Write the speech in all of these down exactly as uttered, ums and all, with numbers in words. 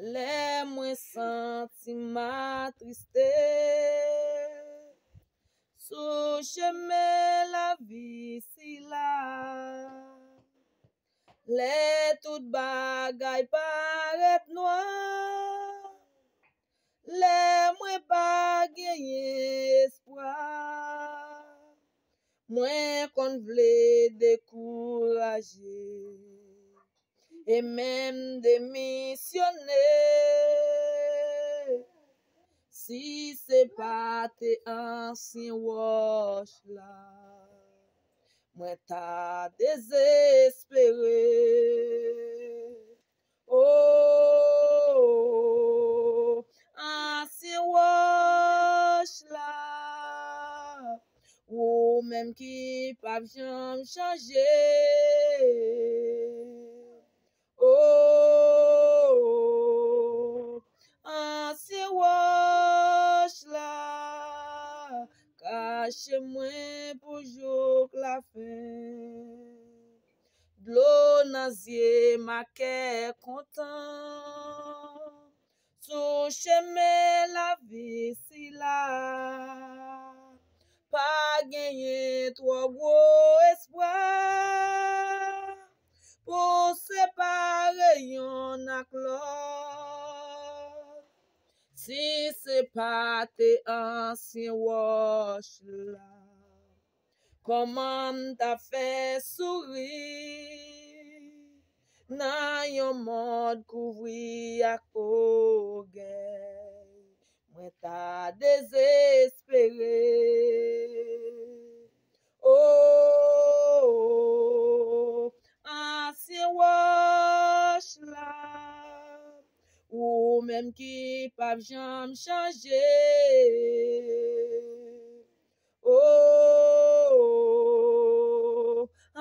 Lè mwen santi m atriste sou chemen lavi sila, lè tout bagay parèt nwa, lè mwen pa genyen espwa, mwen konn vle dekouraje e menm demisyone. Si se pa te ansyen wòch la, mwen ta dezespere. O, ansyen wòch la, ou menm ki p ap janm chanje. O, ansyen wòch la, kache mwen pou jouk lafen. Dlo nan zye m ak kè kontan sou chemen lavi sila. Pa genyen twò gwo espwa pou separe yonn ak lòt. Si se pa te ansyen wòch la, kòman m ta fè souri nan yon mond kouvri ak ògèy? Mwen ta dezespere. O, ansyen wòch la, ou menm ki p ap janm chanje. O,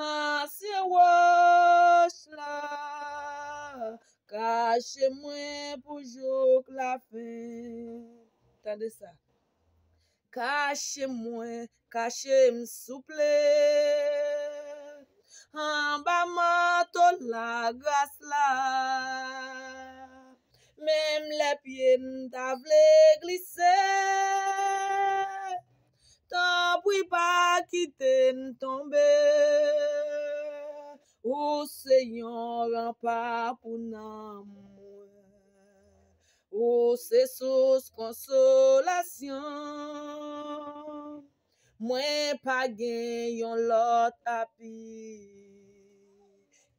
ansyen wòch la, kache mwen pou jouk lafen. Tande sa. Kache mwen, kache m souple, anba manto lagras la. Menm lè pye m ta vle glise, tanpri pa kite m tonbe. Ou se yon ranpa pou nanm mwen. Ou se sous konsolasyon. Mwen pa gen yon lòt api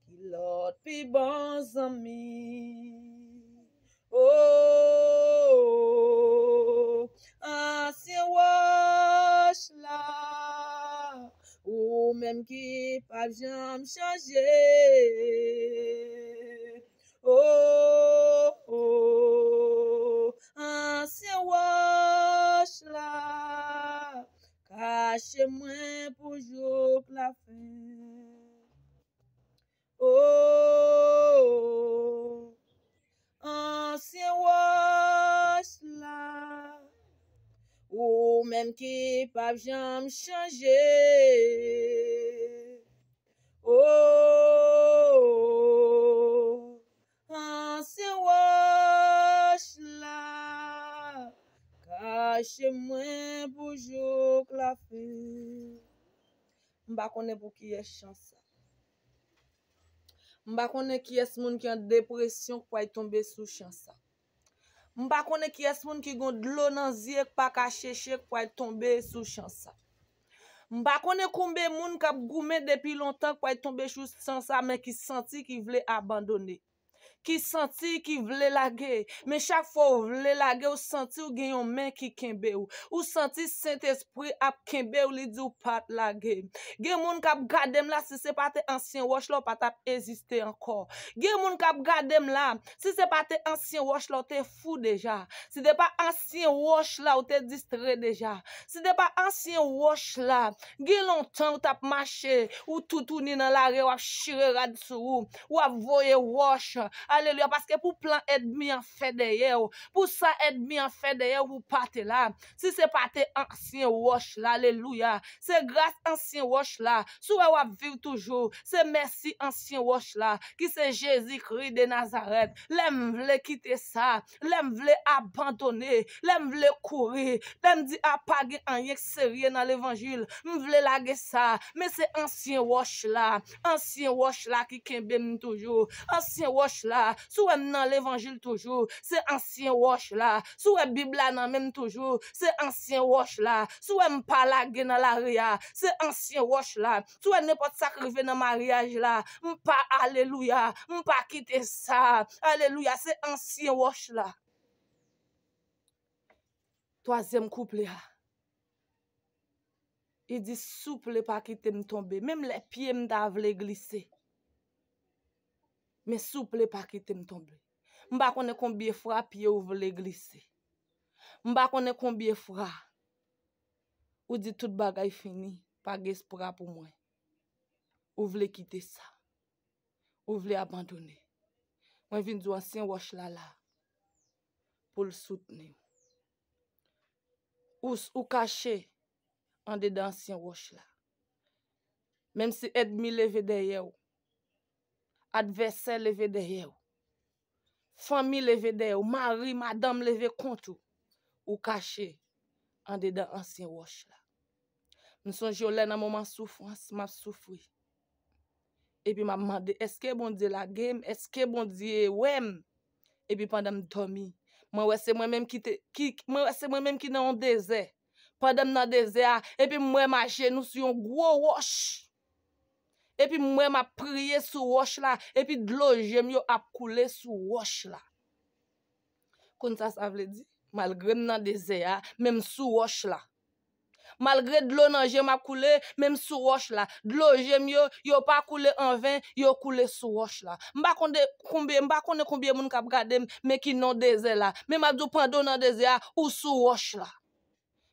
ki lòt pi bon zanmi. O, ansyen wòch la, ou menm ki p ap janm chanje. O, o, ansyen wòch la, kache mwen pou jouk lafen. O, ansyen wòch la, ou menm ki p ap janm chanje. O, ansyen wòch la, kache mwen pou jouk lafen. M pa konnen pou kiyès chan sa. M pa konnen kiyès moun ki an depresyon k pral tonbe sou chan sa. M pa konnen kiyès moun ki gon dlo nan zye k pa ka cheche k pral tonbe sou chan sa. M pa konnen konbe moun k ap goumen depi lontan k pral tonbe sou chan sa, men ki santi ki vle abandone. Ki santi ki vle lage, men chak fwa w vle lage, w santi w gen yon men ki kenbe w. Ou santi Sentespri ap kenbe w, li di w pa t lage. Gen moun k ap gade m la, si se pa te ansyen wòch la, w pa t ap eziste ankò. Gen moun k ap gade m la, si se pa te ansyen wòch la, w te fou deja. Si te pa ansyen wòch la, w te distre deja. Si te pa ansyen wòch la, gen lontan w t ap mache, ou toutouni nan lari, w ap chire rad sou ou, w ap voye wòch, Alelouya. Paske pou plan ènmi an fè dèyè w, pou sa ènmi an fè dèyè w, ou pa te la. Si se pa te ansyen wòch la, alelouya. Se gras ansyen wòch la. Si w wè w ap viv toujou, se mèsi ansyen wòch la, ki se Jezikri de Nazarèt. Lè m vle kite sa, lè m vle abandone, lè m vle kouri, lè m di, "A, pa gen anyen k serye nan levanjil, m vle lage sa." Men se ansyen wòch la, ansyen wòch la ki kenbe m toujou, ansyen wòch la. Si w wè m nan levanjil toujou, se ansyen wòch la. Si w wè Bib la nan men m toujou, se ansyen wòch la. Si w wè m pa lage nan lari a, se ansyen wòch la. Si w wè nenpòt sa k rive nan maryaj la, m pa, alelouya, m pa kite sa. Alelouya, se ansyen wòch la. Twazyèm kouple a. Li di, "Souple, pa kite m tonbe." Menm lè pye m ta vle glise. Men souple, pa kite m tonbe. M pa konnen konbyen fwa pye w vle glise. M pa konnen konbyen fwa ou di, "Tout bagay fini, pa gen espwa pou mwen." Ou vle kite sa. Ou vle abandone. Mwen vin di w ansyen wòch la la pou l soutni w. Ou, ou kache andedan ansyen wòch la. Menm si ènmi leve dèyè w, advèsè leve dèyè w, fanmi leve dèyè w, mari, madanm leve kont ou, ou kache andedan ansyen wòch la. M sonje yon lè nan moman soufrans, m ap soufri. Epi m ap mande, "Èske Bondye lage m? Èske Bondye wè m?" Epi pandan m dòmi, mwen wè se mwen menm ki te, ki, mwen wè se mwen menm ki nan yon dezè. Pandan m nan dezè a, epi m wè m ajenou sou yon gwo wòch. Epi m wè m ap priye sou wòch la, epi dlo je m yo ap koule sou wòch la. Konn sa sa vle di? Malgre m nan dezè a, men m sou wòch la. Malgre dlo nan je m ap koule, men m sou wòch la. Dlo je m yo, yo pa koule anven, yo koule sou wòch la. M pa konn de, konbyen, m pa konnen konbyen moun k ap gade m, men ki nan dezè la. Men m ap di w, pandan w nan dezè a, ou sou wòch la.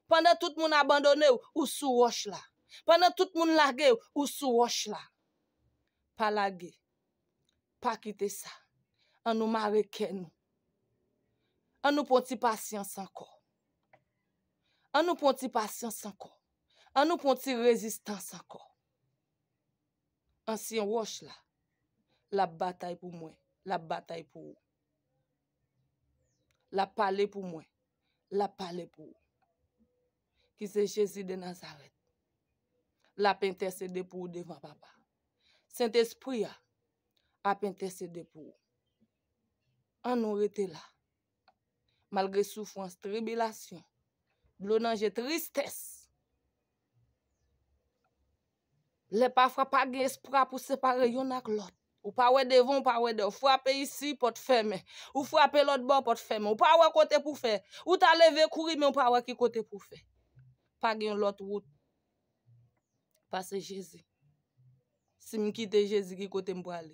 Pandan tout moun abandone w, ou sou wòch la. Pandan tout moun lage w, ou sou wòch la. Pa lage. Pa kite sa. Ann nou mare kè nou. Ann nou pran ti pasyans ankò. Ann nou pran ti pasyans ankò. Ann nou pran ti rezistans ankò. Ansyen wòch la, l ap batay pou mwen, l ap batay pou ou. L ap pale pou mwen, l ap pale pou ou. Ki se Jezi de Nazarèt. L ap entèsede pou ou devan Papa. Sentespri a ap entèsede pou ou. Ann nou rete la. Malgre soufrans, tribilasyon, dlo nan je, tristès. Lè pafwa pa gen espwa pou separe yonn ak lòt. Ou pa wè devan, ou pa wè dèyè. Ou frape isi, pòt fèmen. Ou frape lòt bò, pòt fèmen. Ou pa wè kote pou fè. Ou ta leve kouri, men ou pa wè ki kote pou fè. Pa gen yon lòt wout pase Jezi. Si m kite Jezi, ki kote m prale?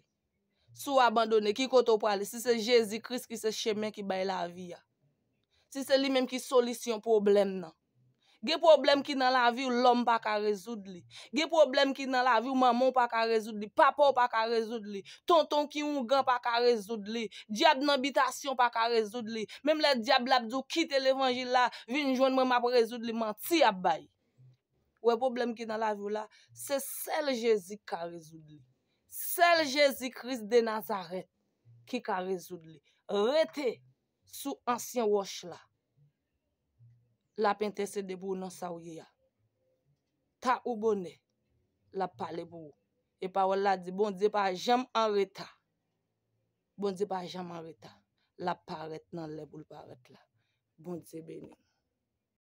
Si w abandone, ki kote w prale? Si se Jezi Kris ki se chemen ki bay lavi a, si se li menm ki solisyon pwoblèm nan. Gen pwoblèm ki nan lavi w, lòm pa ka rezoud li. Gen pwoblèm ki nan lavi w, manman w pa ka rezoud li, papa w pa ka rezoud li, tonton ki oungan pa ka rezoud li, dyab nan bitasyon pa ka rezoud li. Menm lè dyab la ap di w kite levanjil la, vin jwenn mwen, m ap rezoud li, manti y ap bay. Ou wè pwoblèm ki nan lavi w la, se sèl Jezi ki ka rezoud li. Sèl Jezi Kris de Nazarèt ki ka rezoud li. Rete sou ansyen wòch la. L ap entèsede pou ou nan sa w ye a. Ta ou bonè, l ap pale pou ou. E pawòl la di, Bondye pa janm an reta. Bondye pa janm an reta. L ap parèt nan lè pou l parèt la. Bondye beni w.